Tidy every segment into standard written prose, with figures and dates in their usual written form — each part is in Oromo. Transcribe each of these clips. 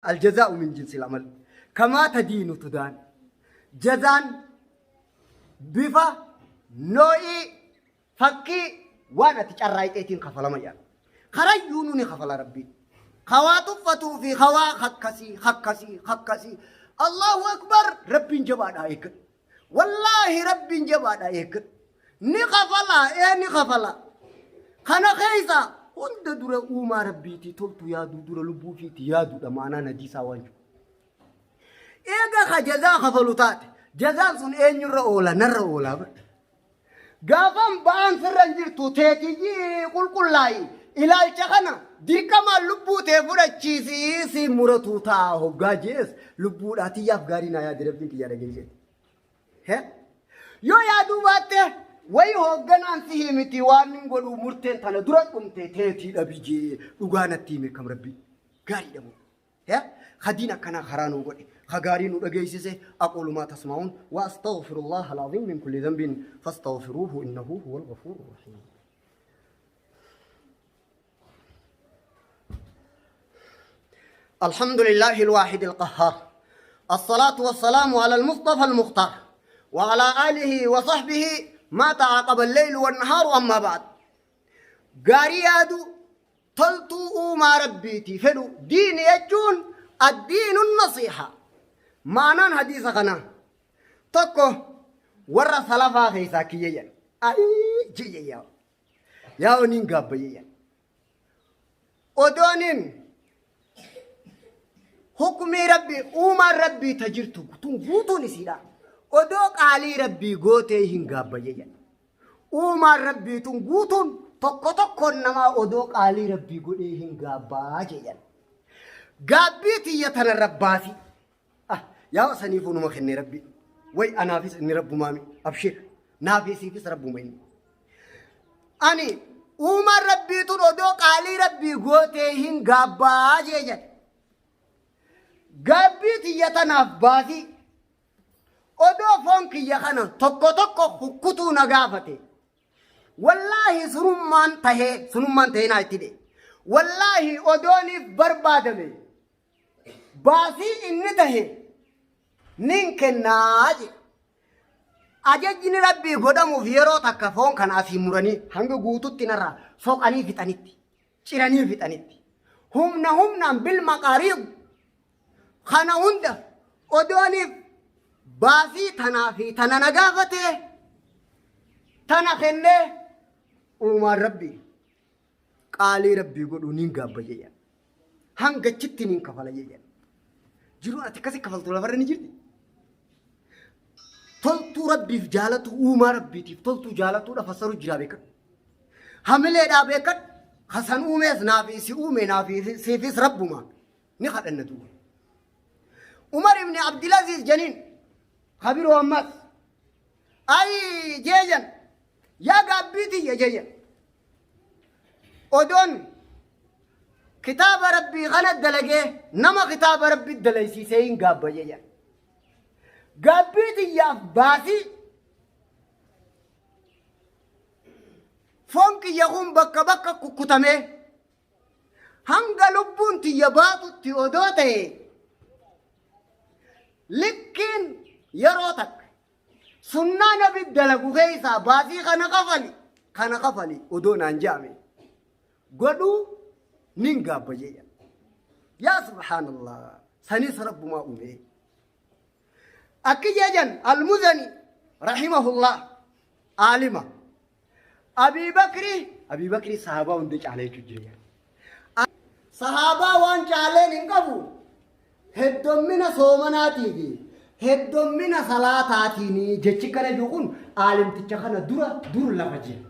Aljazaa'u min jinsil amal. Kamaa tadiinu tudaan. Jazaan bifa noo'ii fakkii waan ati carraayxeetiin kafalama jedhan. Karayyuu nu ni kafala Rabbiin. Kawaa tuffatuu fi kawaa hakkasii hakkasii hakkasii. Allahu akbar Rabbiin jabaadhaa eeggadhu. Wallaahi Rabbiin jabaadha eeggadhu. Ni kafalaa ee ni kafala. Kana keessa hunda dura uumaa Rabbiitii toltu yaaduu dura lubbuu fiitii yaaduudha maanaan hadiisaa waan jiru. Eega ka jazaa kafalu taate jazaan sun eenyurra oola narra oolaa bara. Gaafan ba'aan sirra hin jirtu teetiyyi qulqullaa'i ilaalcha kana dirqamaan lubbuu tee fudhachiisi si muratuu ta'a hoggaa jees lubbuudhaa tiyyaaf gaarii naa yaadi rabbiin kiyyaa dhageessee. He? Yoo yaaduu baatte wayi hoogganaan si himiti waan hin godhu murteen tana dura dhumte teetii dhabi jee dhugaa natti hime kam rabbiin gaariidha moo. Ya hadiin akkanaa karaa nuu godhe ka gaarii nu dhageessise aquulu maa tasma'uun wa astaghfirullaha al-aziim min kulli dhanbin fastaghfiruuhu innahu huwal ghafuurur rahiim. الحمد لله الواحد القهار الصلاة والسلام على المصطفى المختار وعلى آله وصحبه ما تعاقب الليل والنهار أما بعد قاري يادو Toltuu uumaa Rabbiitii fedhu diini jechuun addiinu nasiiha. Ma'anaan hadiisa kanaa tokko warra salafaa keessaa kiyya jedhan. Ayii jiyya yaa. Yaa oniin gaabbayye jedhan. Odooniin hukumii Rabbii uumaan Rabbii ta jirtu tun guutuun isiidha. Odoo qaalii Rabbii gootee hin gaabbayye jedhan. Uumaan Rabbii tun guutuun tokko tokkoon namaa odoo qaalii Rabbii godhee hin gaabbaa jedhan. Gaabbii tiyya tana rabbaasi. Ah, yaa saniifuu numa kenne Rabbi. Way anaafis inni Rabbumaami. Abshir. Naafii siifis Rabbuma inni. Ani uumaan Rabbii tun odoo qaalii Rabbii gootee hin gaabbaa jedhan. Gaabbii tiyya tanaaf baasii. Odoo foon kiyya kana tokko tokko kukkutuu na gaafate. Wallaahi sunummaan tahee sunummaan tahee naa itti hidhe. Wallaahi odooniif barbaadame baasii inni tahe nin kennaa jedhe. Ajajni rabbii godhamuuf yeroo takka foon kana asii muranii hanga guututti narraa soqanii fixanitti ciranii fixanitti humna humnaan bil maqaariid Kana hunda odooniif baasii tanaa fi tana na gaafatee tana kennee uumaan rabbii qaalii rabbii godhuu niin gaabba jedhan. Hanga achitti niin kafala jedhan. Jiruun ati akkasi kafaltu lafarra ni jirti. Toltuu rabbiif jaalatu uumaa rabbiitiif toltuu jaalatuudha fassaru jiraa beekadhu. Hamileedhaa beekadhu. Hasan uumees naafi si uume naafi siifis rabbuma. Ni kadhanna duuba. Umar ibn Abdilaziz janiin kabiroo ammas ay jeejan yaa gaabbii tiyya jeejan odoon kitaaba rabbii kana dalagee nama kitaaba rabbii dalaysiisee hin gaabba jeejan gaabbii tiyyaaf baasii foon kiyya kun bakka bakka kukkutamee Hanga lubbuun tiyya baatutti odoo ta'e likkiin yeroo takka sunnaa nabi dalagu keessaa baasii kana kafali kana kafali odoo naan je'ame godhuu nin gaabba je'a. Yaa subhaanallah sanis rabbumaa uumee. Akki jejan almuzani rahimahullah aalima Abii Bakri Abii Bakri sahaabaa hunda caalee jechuun jira. Sahaabaa waan caaleen hin qabu heddommina soomanaatii fi heddommina salaataatiin jechi kana jiru kun aalimticha kana dura dur lafa jira.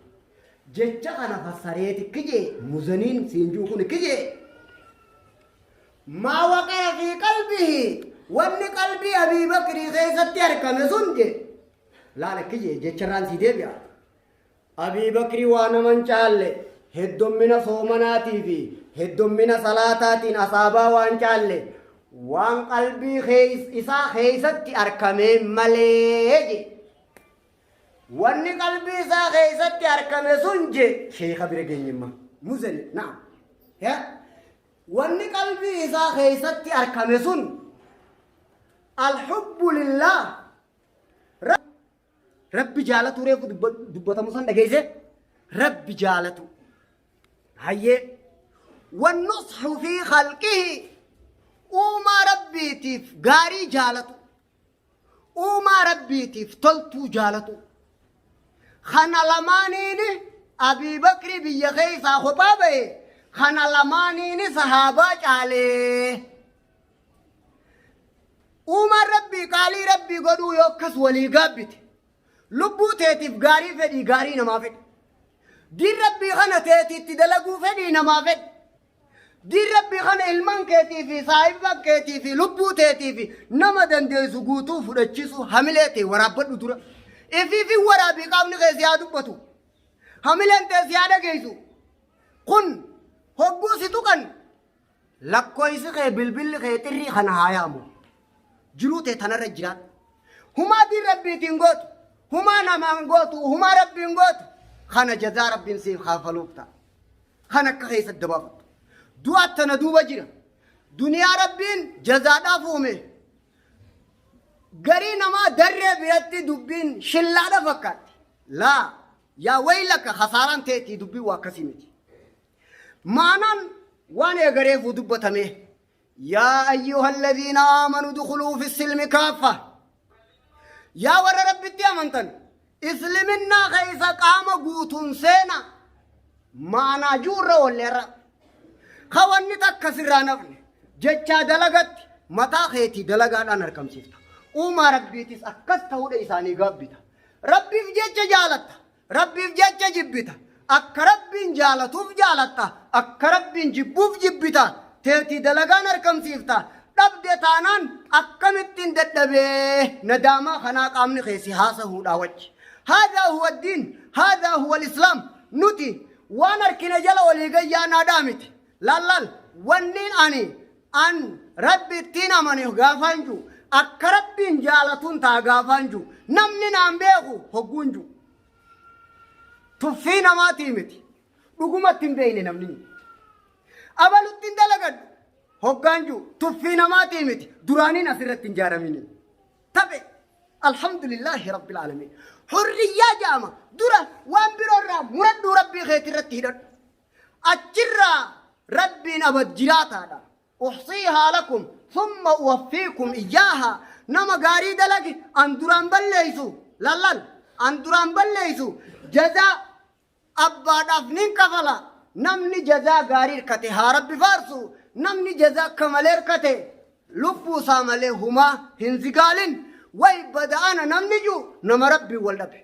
Jecha kana fassareeti kijee muzaniin siin jiru kun kijee. Maa waqara fi qalbihi wanni qalbii Abii Bakrii keessatti argame sun jee. Laala kiyye jecharraan sii deebi'a. Abii Bakrii waa nama hin caalle heddommina soomanaatii fi heddommina salaataatiin asaabaa waan caalle waan qalbii isaa keessatti arkamee malee je. Wanni qalbii isaa keessatti arkame sun je sheeka bira geenyemma. Muzani na'am. Yaa. Wanni qalbii isaa keeysatti arkame sun alhubbu lillaah, Rabbi jaalatu. Reefu dubbatamu san dhageeyse, Rabbi jaalatu. Hayyee, wannusxu fi khalqihi, uumaa Rabbiitiif gaarii jaalatu, uumaa Rabbiitiif toltuu jaalatu. Kana lamaaniini Abii Bakri biyya keessaa kophaa ba'e, kana lamaaniini sahaabaa caalee. Uumaan Rabbii qaalii Rabbii godhuu yoo akkas walii gaabbite, lubbuu teetiif gaarii fedhii, gaarii namaa fedhi. Diin Rabbii kana teetiitti dalaguu fedhii, namaa fedhi. Diin Rabbii kana ilmaan keetii fi saahiba keetii fi lubbuu teetii fi nama dandeessu guutuu fudhachiisu hamilee ta'e waraabbadhu dura. Ifiifi waraabii, qaamni kee si haa dubbatu. Hamileen tee si haa dhageessu. Kun hogguu si tuqan, lakkoofsi kee, bilbilli kee xirrii kana haa yaamu. Jiruu tee tanarra jiraadhu. Humaa diin Rabbiitiin gootu, humaa namaan gootu, humaa Rabbiin gootu. Kana jazaa Rabbiin siif kaafaluuf ta'a. Kan akka keessatti dabaafattu. Du'a tana duuba jira. Duniyaa Rabbiin jazaadhaaf uume. Garii namaa darree biratti dubbiin shillaadha fakkaatti. Laa yaa waylaka, hasaaraan teetii dubbiin waa akkasii miti. Maanaan waan eegareefuu dubbatame. Yaa ayyuha alladhiina aamanu dukhuluu fi silmi kaaffa. Yaa warra Rabbitti amantan, isliminnaa keessa qaama guutuun seena. Maanaa juurra oolleerra. Ka wanni takka sirraa nafne jechaa dalagatti mataa keetii dalagaadhaan argamsiifta. Uumaa Rabbiitis akkas ta'uudha isaanii gaabbita. Rabbiif jecha jaalatta. Rabbiif jecha jibbita. Akka Rabbiin jaalatuuf jaalatta. Akka Rabbiin jibbuuf jibbita. Teetii dalagaan argamsiifta. Dhabde taanaan akkamittiin dadhabee nadaamaa kanaa qaamni keessi haasahuudhaa wajji. Haadhaa huwa diin, haadhaa huwa islaam. Nuti waan harkina jala olii gayyaanaadhaa miti. Laal, wanniin ani an Rabbi ittiin amane gaafaan jiru, akka Rabbiin jaalatuun ta'a gaafaan jiru, namni naan beeku hogguun jiru. Tuffii namaatii miti. Dhugumatti hin beekne namni. Abalutti hin dalagadhu. Hoggaan jiru tuffii namaatii miti. Duraaniin asirratti hin jaaramini. Taphe. Alhamdulillahi Rabbil Aalamiin. Hurriyyaa jedhama. Dura waan biroorraa muradhuu Rabbii keetii irratti hidhadhu. Achirraa Rabbiin abad jiraataadha. Uhsiihaa lakum thumma uwaffiikum iyyaahaa. Nama gaarii dalage an duraan balleessu. Lallal an duraan balleessu. Jazaa abbaadhaaf nin kafala. Namni jazaa gaarii hirkate haa Rabbi faarsu. Namni jazaa akka malee hirkate lubbuu isaa malee humaa hin zigaalin. Way bada'ana namni jiru nama Rabbiin wal dhabe.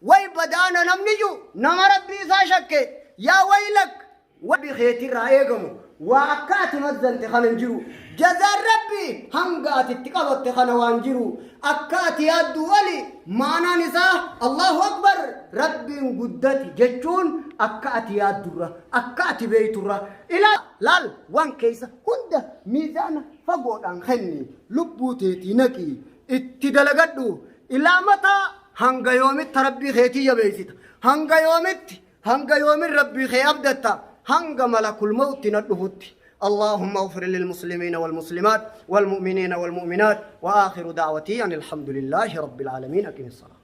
Way badaana namni jiru nama Rabbii isaa shakke. Yaa waylak. Rabbi keetirraa eegamu waa akka ati mazzante kana hin jiru. Jazaan Rabbii hanga ati itti qabatte kana waan jiru. Akka ati yaadduu oli maanaan isaa Allahu Akbar, Rabbiin guddate jechuun akka ati yaaddurra, akka ati beeyturra. Ilaa laal, waan keessa hunda miizaana fagoodhaan kenni, lubbuu teetii naqi, itti dalagadhu. Ilaa mataa hanga yoomitti Rabbii keetii jabeessita? Hanga yoomitti, hanga yoomin Rabbii kee abdatta? Hanga malakul mawti na dhufutti. اللهم اغفر للمسلمين والمسلمات والمؤمنين والمؤمنات، وآخر دعوتي أن الحمد لله رب العالمين. أقم الصلاة.